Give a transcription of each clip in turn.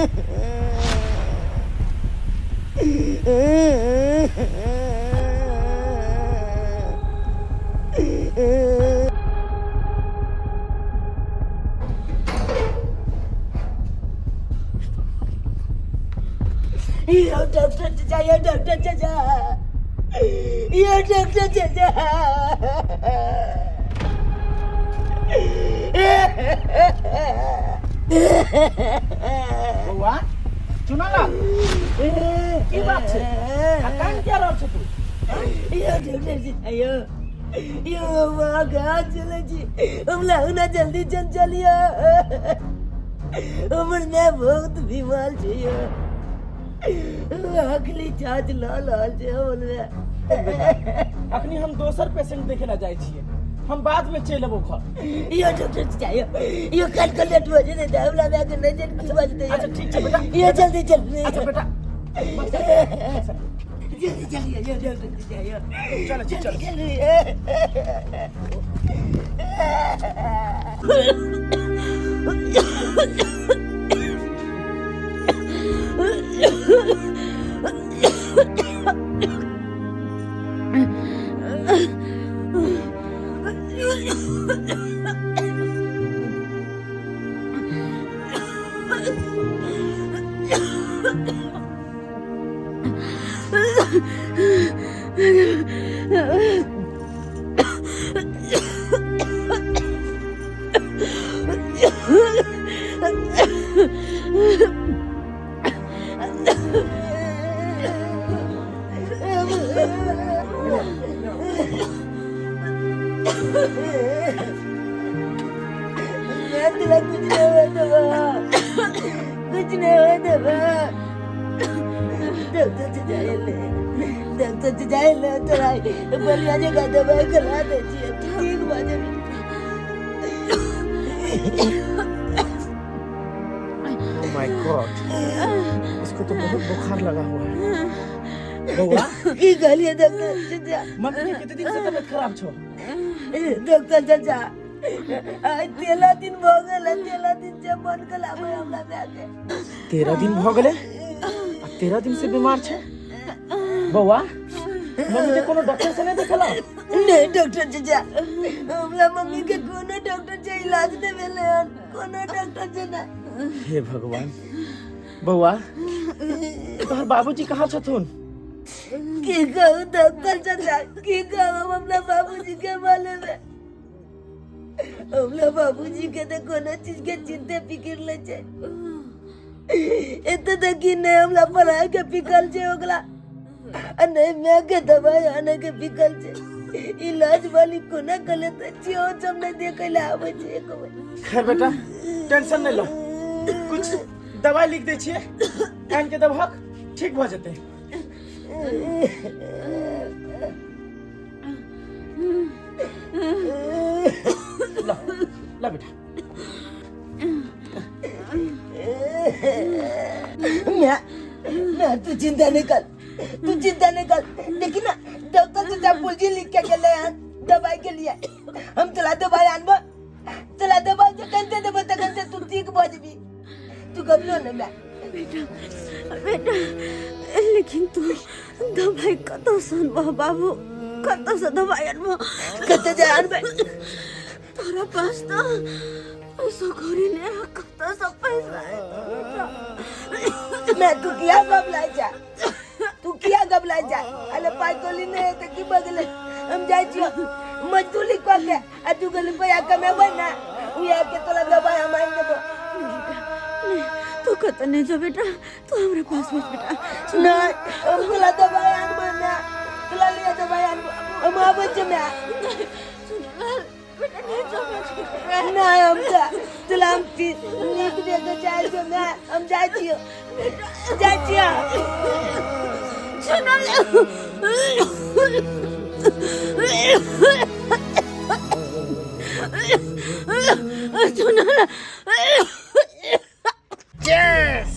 यौ डॉक्टर चाचा, यौ डॉक्टर चाचा, यौ डॉक्टर चाचा। बौआ चुनालाल, की बात छै? आ कान किया रहल छै तू? यौ डॉक्टर चाचा, यौ यौ हम कहाँ चलै छी? हम लगना जल्दी चल चलियो, हमर माय बहुत बीमार छै यौ। अखनी चार्ज लऽ रहल छै हमर माय। अखनी हम दोसर पेशेंट देखे ला जाइ छियै, हम बाद में चलि अबो घर। यो डॉक्टर चाहिए, यो कल कल लेट हो जाए तो हमरा माय के नहीं जान की बजते। अच्छा ठीक छै बेटा। यो जल्दी चल। अच्छा बेटा, जल्दी चलिए। यो डॉक्टर चाहिए। चलो चलो। चलिए। मैं तेरा कुछ नहीं हुआ दवा, कुछ नहीं हुआ दवा। डॉक्टर से जाए ले, डॉक्टर से जाए ले, तोरा बढ़िया जगह दवाई करा दे छियै, ठीक भऽ जेबही। Oh my God, इसको तो बहुत बुखार लगा हुआ है। बौआ, की कहलियै डॉक्टर चाचा? मम्मी के कते दिन से तबियत खराब छौ? डॉक्टर चाचा, आइ 13 दिन भऽ गेल, 13 दिन से मन खराब है हमरा माय के। 13 दिन भऽ गेलै आ 13 दिन से बीमार छै बौआ? मम्मी के कोनो डॉक्टर से नहीं देखला? नहीं डॉक्टर चाचा, हमरा मम्मी के कोनो डॉक्टर से इलाज नहीं भेलै हन, कोनो डॉक्टर से नहीं। हे भगवान। बौआ, तोहर बाबूजी कहाँ छथुन? की कहू डॉक्टर चाचा, की कहू हम अपना बाबूजी के बारे में? हमरा बाबूजी के तो कोनो चीज के चिंता फिक्र नहीं छै। एते तक कि नहीं हमरा पढ़ाई के फिक्र छै ओकरा आ नहीं माय के दवाई आने के फिक्र छै। इलाज वाली कोना गलत छै, ओ सब नहीं देखे ला आबै छै एको बेर। खैर बेटा, टेंशन नहीं लो, कुछ दवाई लिख दै छियै, आनि के देबहक, ठीक भऽ जेतै। ल ल बेटा। मैं मैं तू चिंता नहीं कर, तू चिंता नहीं कर। देखी ना डॉक्टर चाचा पुर्जी लिख के गेले हन दवाई के लिए। हम चला दवाई आनबो, चला दवाई जखन दे देबो तखन से तू ठीक भऽ जेबी, तू घबरो नहीं। मैं बेटा, बेटा, लेकिन तू दवाई कतौ से अनबह बाबू? कतौ से दवाई अनबह? कतौ से आनबै? तोरा पास तो पैसा कौड़ी नहीं है, कतौ से पैसा एतौ बेटा? मैं तू किया घबराइ जा, तू किया घबराइ जा? अरे पाइ कौड़ी नहीं है तऽ की भऽ गेलै? हम जाइ छियौ मजदूरी कऽ के आ 2 गो रुपया कमेबै ने, उएह के तोरा दवाई हम आनि देबो। नहीं, तू कतौ नहीं जो बेटा, तू हमरा पास बैठ बेटा। नहीं, हम तोरा दवाई आनबै ने, तोरा लिए दवाई आनबो। हम आबै छियै माय। बेटा, नहीं जो बेटा। नहीं, हम तऽ तोरा हम नीक देखे चाहै छियौ माय। हम जाइ छियौ, जाइ छियौ। सुन। सुन। Cheers!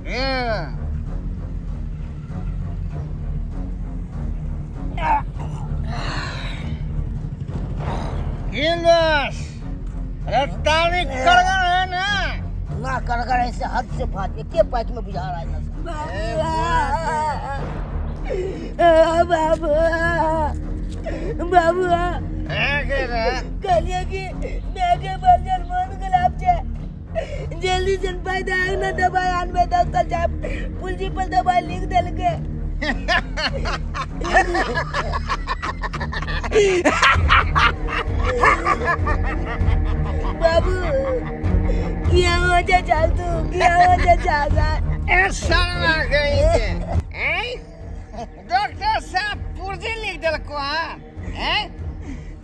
Yeah. की बस? अरे तारी करगर है ना? बड़ा करगर ऐसे हद से फाट के पाइक में बुझा रहा है बाबू बाबू कहलिए कि मैं के बलजन मन गुलाब छे जल्दी जन पाई दे ना दवाई आनबे डॉक्टर साहब पुलजी पर दवाई लिख देलके। बाबू किया हो जा चल तू किया हो जा चल ए शर्मा गई के हैं डॉक्टर साहब पुर्जी लिख देलको हां हैं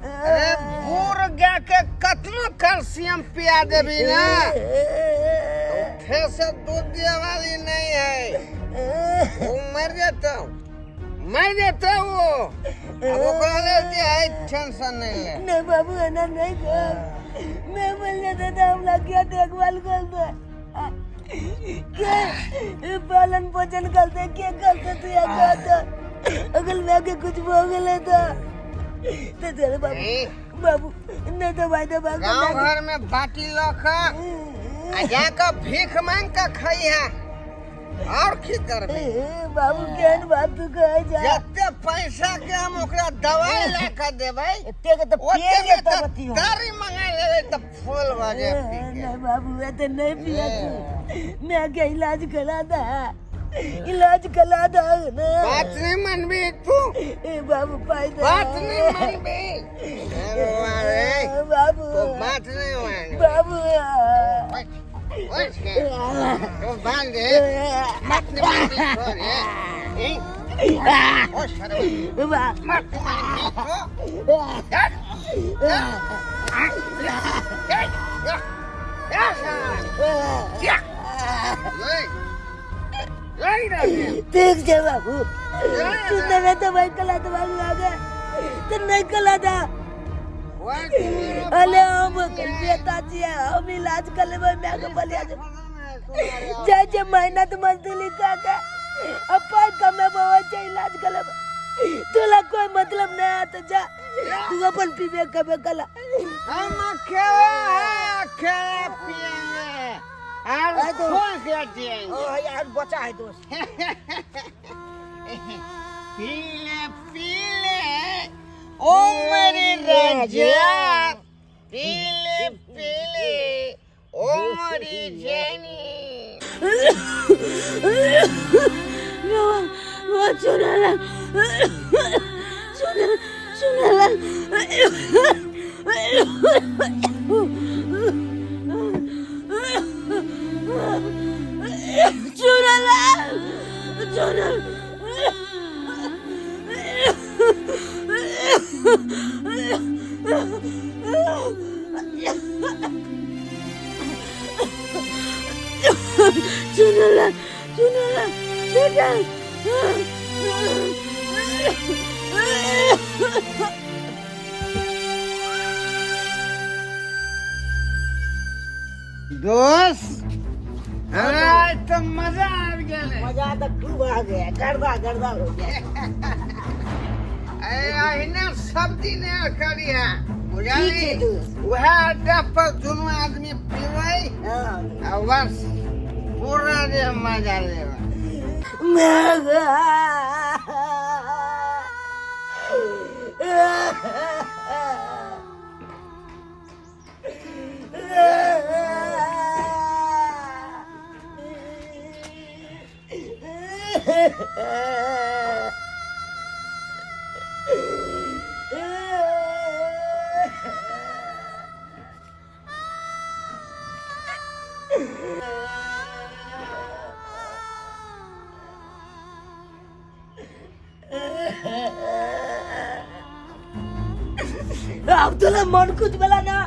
अरे बूढ़ गाय के कतनो कैल्शियम पिया देबी ना तो फिर से दूध दिए वाली नहीं है, वो मर जेतो, मर जेतो वो। अब ओकरा लेल जे है टेंशन नहीं ले। नहीं बाबू ना नहीं कर, मैं मर जाता था हम लोग क्या देखभाल करते के पालन पोषण करते के करते तू या कहता अगर मैं के कुछ बोल लेता तो चलो बाबू बाबू नहीं तो भाई तो बाबू गांव घर में बाटी लख आ जाकर भीख मांग के खाई है और की करबे बाबू केहन बात तू कहे जा। जते पैसा के हम ओकरा दवाई ला के देबै एते के तो ओते पिए में तो तो बती हो। तारी मंगा लेबै त फूल बजे पी के। नहीं बाबू ये तो नहीं पिया तू, मैं के इलाज करा दा, इलाज करा दा ना। बात नहीं मनबी तू। ए बाबू पाई दे। बात नहीं मनबी। अरे अरे बाबू तो बात नहीं मान बाबू ओए तो बांध दे मत नहीं मनबी छोड़ ए ओ शर्मा मत मनबी तो ठीक छे बाबू तू तने तो भाई कला तो बाबू आगे तो नहीं कला था अले हम बेटा जी हम इलाज कर लेबै मैं के बलिया जे जे मेहनत मजदूरी कर के अपन कमे बवे छे इलाज कर लेबै तोला कोई मतलब नहीं आता जा तू अपन पीबे कबे कला। हम अकेले हैं, अकेले पिएंगे और खोल के जिएंगे। ओ यार बचा है दोस्त। पी ले पी ले ओ मेरे राजा, पी ले ओ मेरी जानी। बाबा चुनाला चुना चुनाला चुनाला चुना चुनाला चुनाला बेटा। दोस्त अरे तो मजा आ गया। मजा तो खूब आ गया, गर्दा गर्दा हो गया। अरे अहिना सब दिन करी है बुझाली, वह अड्डा पर दोनों आदमी पीवे और बस पूरा दिन मजा लेवा। अब तो मन कुछ बोला ना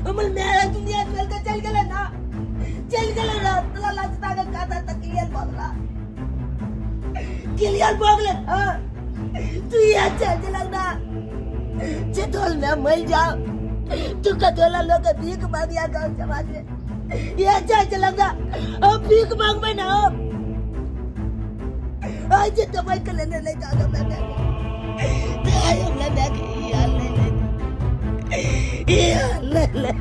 हमर मेरा दुनिया चल के चल गेले ना, चल गेले ना तोला लजता के काता तक क्लियर बगला क्लियर बगले। हां तू ये अच्छा चल ना जे तोल में मर जा तू का तोला लोग भीख मांगिया गांव समाज में ये अच्छा चल ना अब भीख मांगबे ना आज दवाई के लेने नहीं जागा मैं मैं हमला मैं यार नहीं ले ले।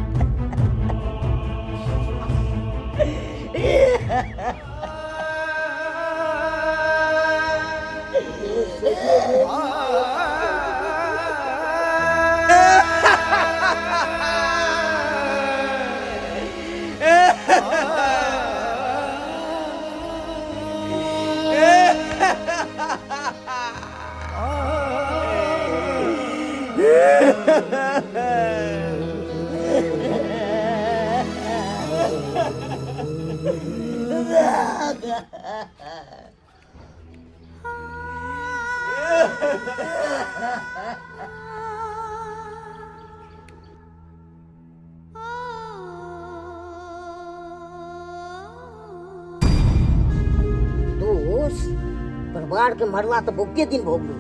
दोस्त, परिवार के मरला तऽ बहुते दिन भऽ गेल।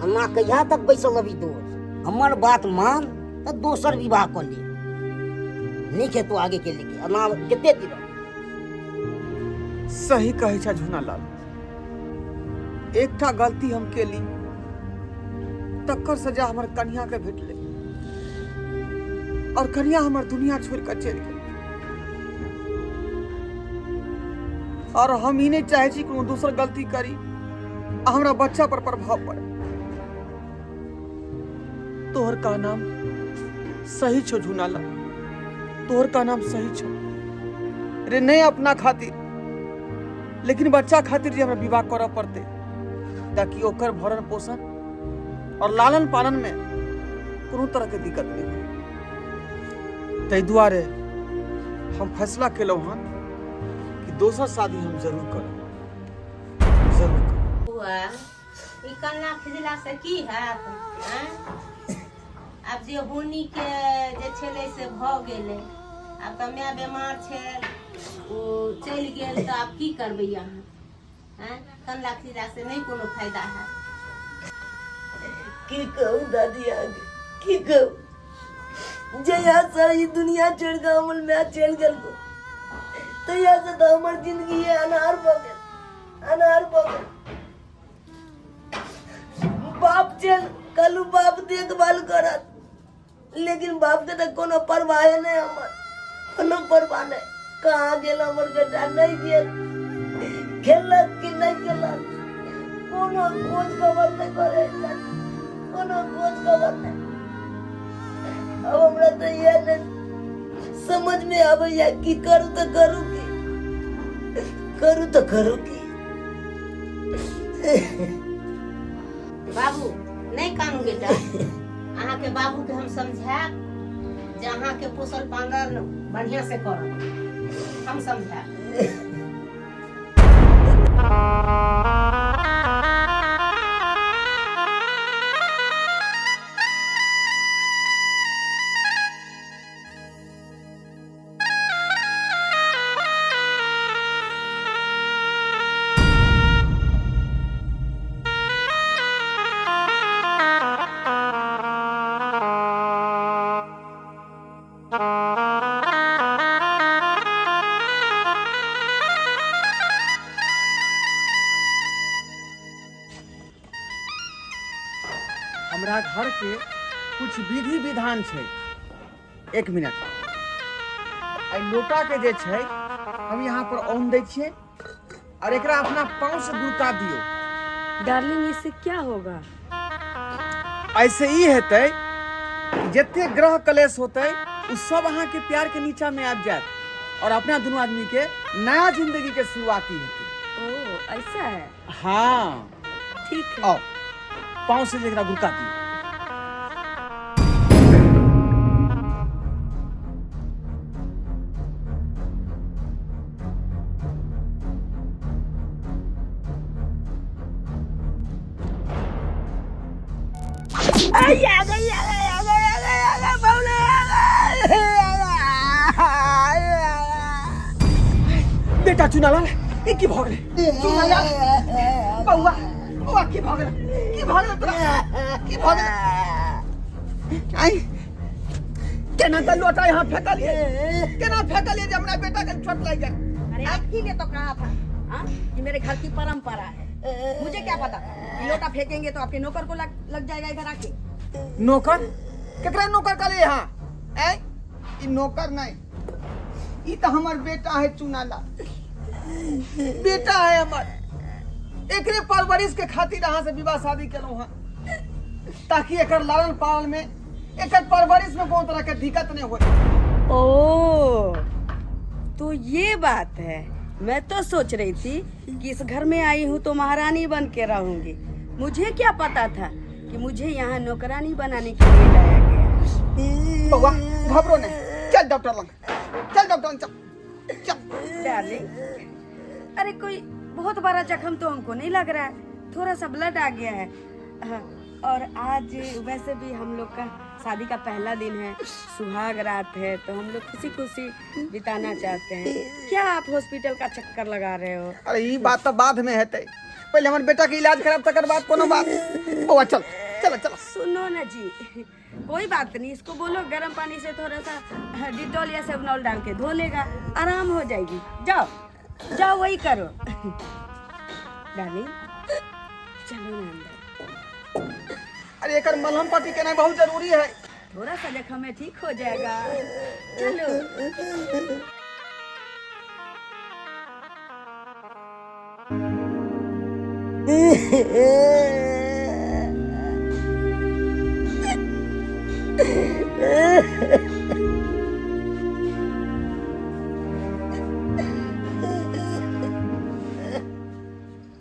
अन्ना कहिया तक बैसल अभी दोस्त? हमर बात मान तऽ दोसर विवाह कऽ ले, नीक हेतौ आगे के लेके। अन्ना कते दिन? सही कहै छै झुनालाल, एकटा गलती हम केली तकर सजा हमर कन्या के भेटलै और कन्या हमर दुनिया छोड़ कऽ चलि गेल। और हम ई नहि चाहै छी कोनो दोसर गलती करी आ हमरा बच्चा पर प्रभाव पड़े। तोहर का नाम सही छौ झुनालाल, तोहर का नाम सही छौ रे। नहीं अपना खातिर लेकिन बच्चा खातिर जे हमरा विवाह करऽ पड़तै ताकि ओकर भरण पोषण और लालन पालन में कोनो तरह के दिक्कत नहीं हो। ताहि दुआरे हम फैसला केलहुँ हन कि दोसर शादी हम जरूर करब, जरूर करब। बौआ, ई कन्ना खिजला से की हैत? आँय? आब जे होनी के जे छलै से भऽ गेलै। आब तऽ माय बेमार छै, ओ चलि गेल, तऽ आब की करबै अहाँ? आँय, कन्ना खिजला से नहि कोनो फायदा हैत। की कहू दादी अहाँके, की कहू, जहिया से ई दुनिया छोड़ि कऽ हमर माय चलि गेल तहिया से तऽ हमर जिंदगी अनार भऽ गेल, अनार भऽ गेल। बाप चल कलू बाप देखभाल करत, लेकिन बाप के तऽ कोनो परवाहे नहि, हमर कोनो परवाह नहि। कहाँ गेल हमर बेटा? नहि गेल, खेलक कि नहि खेलक, कोनो खोज खबर नहि करै छथि, कोनो खोज खबर नहि। अब हमरा तऽ इएह नहि समझ में आबैया कि करू तऽ करू की, करू तऽ करू की। बाबू नहि कानू बेटा, अहाँके बाबूके हम समझायब जे अहाँके पोसल पालन बढ़िआँ से करब, हम समझायब। हमरा घर के कुछ विधि विधान छै। एक मिनट, एहि लोटा के जे छै हम यहाँ पर औन दै छियै और एकरा अपना पाँव से गुड़का दियौ। डार्लिंग, इससे क्या होगा? ऐसे ई हेतै कि जते ग्रह कलेश होतै उ सब अहाँ के प्यार के नीचा में आबि जायत और अपना दुनू आदमी के नया जिंदगी के शुरुआती हेतै। ओ ऐसा है? हाँ। ठीक है। आओ पाँव से एकरा गुड़का दियौ। बेटा चुनालाल, ई की भऽ गेलै? चुनालाल बौआ, बौआ की भऽ गेलै? की भऽ गेलै तोरा? की भऽ गेलै? आई केना तऽ लोटा यहाँ फेकलिए, केना फेकलिए जे हमरा बेटा के चोट लागि गेल? अरे आप ही ने तो कहा था हाँ? कि मेरे घर की परंपरा है। मुझे क्या पता कि लोटा फेंकेंगे तो आपके नौकर को लग जाएगा इधर आके। नौकर? केकरा नौकर कहलिए यहाँ? ए ई नौकर नहीं, ई तो हमर बेटा है चुनाला, बेटा है हमर। एकरे परवरिश के खातिर अहाँ से विवाह शादी केलहुँ हँ ताकि एकर लालन पालन में, एकर परवरिश में कोनो तरह के दिक्कत नहीं होए। ओ तो ये बात है। मैं तो सोच रही थी कि इस घर में आई हूँ तो महारानी बन के रहूंगी। मुझे क्या पता था कि मुझे यहाँ नौकरानी बनाने के लिए लाया गया है। बउआ घबरो नहीं, चल डॉक्टर लग, चल डॉक्टर लग, चल चल। डार्लिंग, अरे कोई बहुत बड़ा जख्म तो हमको नहीं लग रहा है, थोड़ा सा ब्लड आ गया है। हाँ, और आज वैसे भी हम लोग का शादी का पहला दिन है, सुहाग रात है, तो हम लोग खुशी खुशी बिताना चाहते हैं। क्या आप हॉस्पिटल का चक्कर लगा रहे हो? अरे ई बात तो बाद में हेतै, पहले हमर बेटा के इलाज कराब तकर बाद कोनो बात। बउआ चल चल चल। सुनो ना जी, कोई बात नहीं, इसको बोलो गर्म पानी से थोड़ा सा डिटॉल या सेवनॉल डाल के धो लेगा, आराम हो जाएगी। जाओ जाओ वही करो। डार्लिंग चलो ना अंदर। अरे एकर मलहम पट्टी केनाइ बहुत जरूरी है। थोड़ा सा जख्म है, ठीक हो जाएगा, चलो।